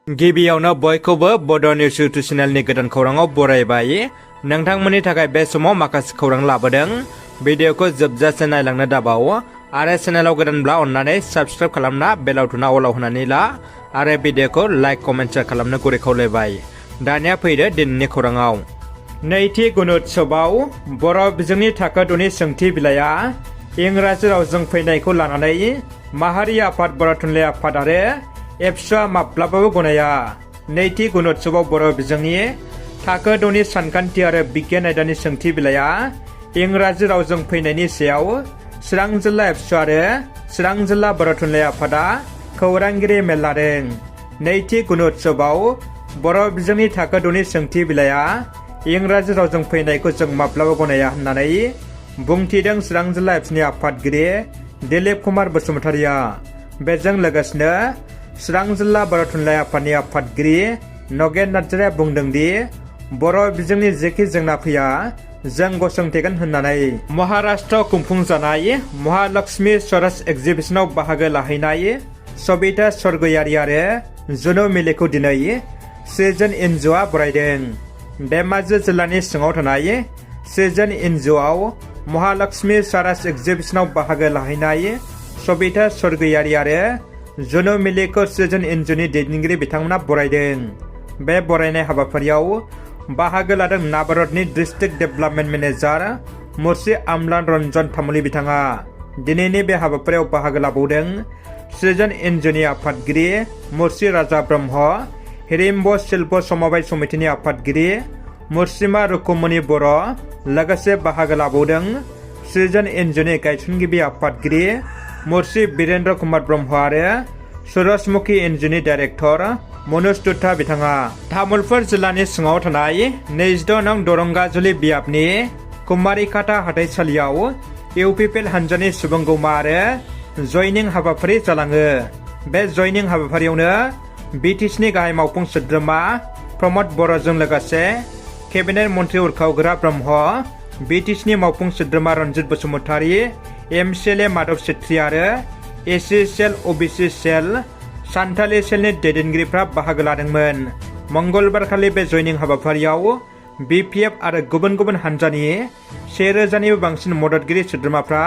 गिबियावनो बयखौबो बड' निउस इउटुब चेनेलनि गोदान खौराङाव बरायबाय। नोंथांमोननि थाखाय बे समाव माखासे खौरां लाबोदों। भिडिअखौ जोबजासे नायलांनो दाबाव आरो चेनेलाव गोदानब्ला अन्नानै साबस्क्राइब खालामना बेल आइकनआ अलाव होनानै ला आरो भिडिअखौ लाइक कमेन्ट शेयार खालामनो गुरै खावलायबाय। दानिया फैदो दिनैनि खौराङाव। नैथि गुणोत्सवआव बर' बिजोंनि थाखो 2नि सोंथि बिलाइया इंराजि रावजों फैनायखौ लानानै माहारि आफाद बर' थुनलाइ आफाद आरो एबसुआ माब्लाबाबो गनाया। नैथि गुणोत्सवआव बर' बिजोंनि थाखो 2नि सानखान्थि आरो बिगियान आयदानि सोंथि बिलाइया इंराजि रावजों फैनायनि सायाव चिरां जिल्ला एबसु आरो चिरां जिल्ला बर' थुनलाइ आफादा खौरांगिरि मेल लादों। नैथि गुणोत्सवआव बर' बिजोंनि थाखो 2नि सोंथि बिलाइया इंराजि रावजों फैनायखौ जों माब्लाबा गनाया होननानै बुंथिदों चिरां जिल्ला एबसुनि आफादगिरि दिलीप कुमार बसुमतारिया। बेजों लोगोसेनो चिरां जिल्ला बर' थुनलाइ आफादनि आफादगिरि नगेन नार्जारिया बुंदोंदि बर' बिजोंनि जेखि जेंना फैया जों गसंथेगोन होननानै। महाराष्ट्र खुंफुंजानाय महालक्ष्मी सरस एक्जिबिसनाव बाहागो लाहैनाय सबिता सरगयारि आरो जुनु मिलेखौ दिनै सिजोन इनजुआ बरायदों। धेमाजि जिल्लानि सिङाव थानाय सिजोन इनजुआव महालक्ष्मी सरस एक्जिबिसनाव बाहागो लाहैनाय सबिता सरगयारि आरो जुनु मिलेखौ सिजोन इनजुनि दैदेनगिरि बिथांमोना बरायदों। बे बरायनाय हाबाफारियाव बाहागो लादों नाबार्डनि डिस्ट्रिक्ट डेभेलपमेन्ट मेनेजार मुर्सि आमलान रन्जन तामुली बिथाङा। दिनैनि बे हाबाफारियाव बाहागो लाबावदों सिजोन इनजुनि आफादगिरि मुर्सि राजा ब्रह्म, हिरिम्ब शिल्प समबाय समितिनि आफादगिरि मुर्सिमा रुकुमनि बर', लोगोसे बाहागो लाबावदों सिजोन इनजुनि गायसनगिरि आफादगिरि मुर्सि बीरेन्द्र कुमार ब्रह्म आरो सुरजमुखी इनजुनि डाइरेक्टर मनोज दुत्ता बिथाङा। तामुलपुर जिल्लानि सिङाव थानाय 22 नं दरंगाजुलि बियाबनि कुमारिकाटा हाथाइसालियाव इउपिपिएल हानजानि सुबुंगौमा आरो जयनिं हाबाफारि जालाङो। बे जयनिं हाबाफारियावनो बिटिसिनि गाहाय मावफुं सोद्रोमा प्रमद बर'जों लोगोसे केबिनेट मन्त्रि उरखावग्रा ब्रह्म, बिटिसिनि मावफुं सोद्रोमा रन्जित बसुमतारी, एमसिएलए माधव सेत्री आरो एसि सेल, अबिसि सेल, सान्थालि सेलनि दैदेनगिरिफ्रा बाहागो लादोंमोन। मंगलबारखालि बे जयनिं हाबाफारियाव बिपिएफ आरो गुबुन गुबुन हानजानि 1000निबो बांसिन मददगिरि सोद्रोमाफ्रा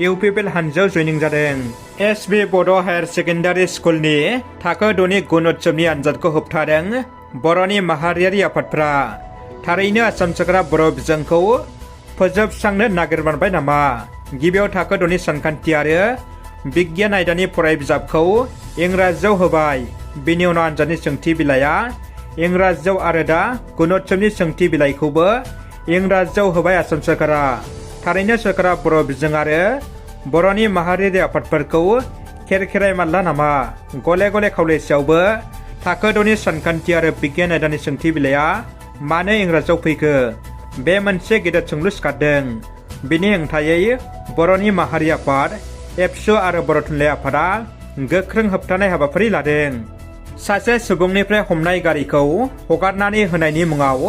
इउपिपिएल हानजायाव जयनिं जादों। एसबि बड' हायार सेकेन्डारि स्कुलनि थाखो 2नि गुणोत्सवनि आनजादखौ होबथादों बर'नि माहारियारि आफादफ्रा। थारैनो आसाम सोरखारा बर' बिजोंखौ फोजोबस्रांनो नागिरबाय नामा? गिबियाव थाखो 2नि सानखान्थि आरो बिगियान आयदानि फराय बिजाबखौ इंराजियाव होबाय। बेनि उनाव आनजादनि सोंथि बिलाइया इंराजियाव आरो दा गुणोत्सवनि सोंथि बिलाइखौबो इंराजियाव होबाय आसाम सोरखारा। थारैनो सोरखारा बर' बिजों आरो बर'नि माहारियारि आफादफोरखौ खेरखेराय मारला नामा? गले गले खावलायसेयावबो थाखो 2नि सानखान्थि आरो बिगियान आयदानि सोंथि बिलाइया मानो इंराजियाव फैखो? बे मोनसे गेदेर सोंलु सिखारदों। बिनि हेंथायै बर'नि माहारि आफाद एबसु आरो बर' थुनलाइ आफादा गोख्रों होबथानाय हाबाफारि लादों। सासे सुबुंनिफ्राय हमनाय गारिखौ हगारनानै होनायनि मुङाव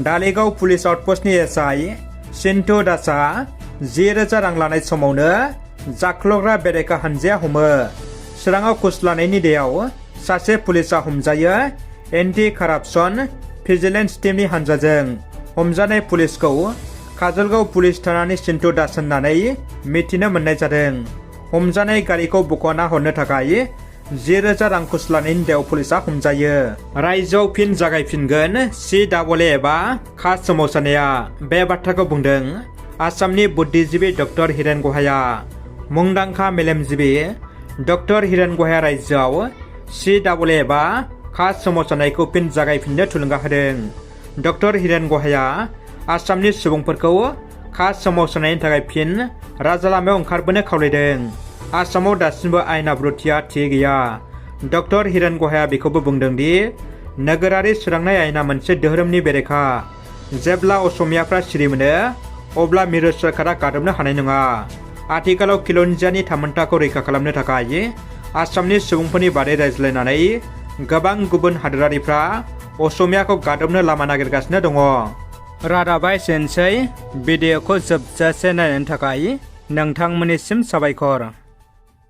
धालिगाव पुलिस आउटपस्टनि एसआइ सिन्टु दासआ 10,000 रां लानाय समावनो जाख्लग्रा बेरेखा हानजाया हमो। चिराङाव घुस लानायनि दायाव सासे पुलिसआ हमजायो। एन्टि कारापसन भिजिलेन्स टीमनि हानजाजों हमजानाय पुलिसखौ काजलगाव पुलिस थानानि सिन्टु दास होननानै मिथिनो मोननाय जादों। हमजानाय गारिखौ बख'ना हरनो थाखाय 10,000 रां घुस लानायनि दायाव पुलिसआ हमजायो। रायजोआव फिन जागायफिनगोन CAA एबा कास्ट सोमावसारनाया। बे बाथ्राखौ बुंदों आसामनि बुद्धिजीबि डक्टर हिरेन गहाया। मुंदांखा मेलेमजिबि डक्टर हिरेन गहाया रायजोआव CAA एबा कास्ट सोमावसारनायखौ फिन जागायफिननो थुलुंगा होदों। डक्टर हिरेन गहाया आसामनि सुबुंफोरखौ कास्ट सोमावसारनायनि थाखाय फिन राजा लामायाव ओंखारबोनो खावलायदों। आसामाव दासिमबो आयेन आब्रुथिया थि गैया। डक्टर हिरेन गहाया बेखौबो बुंदोंदि नोगोरारि सोरांनाय आयेना मोनसे धोरोमनि बेरेखा। जेब्ला असमियाफ्रा सिरि मोनो अब्ला मिरु सोरखारा गादबनो हानाय नङा। आथिखालाव खिलन्जियानि थामोनथाखौ रैखा खालामनो थाखाय आसामनि सुबुंफोरनि बादै रायज्लायनानै गोबां गुबुन हादोरारिफ्रा असमियाखौ गादबनो लामा नागिरगासिनो दङ। रादाबा एसेनोसै। भिडिअखौ जोबजासे नायनायनि थाखाय नोंथांमोननिसिम साबायखर।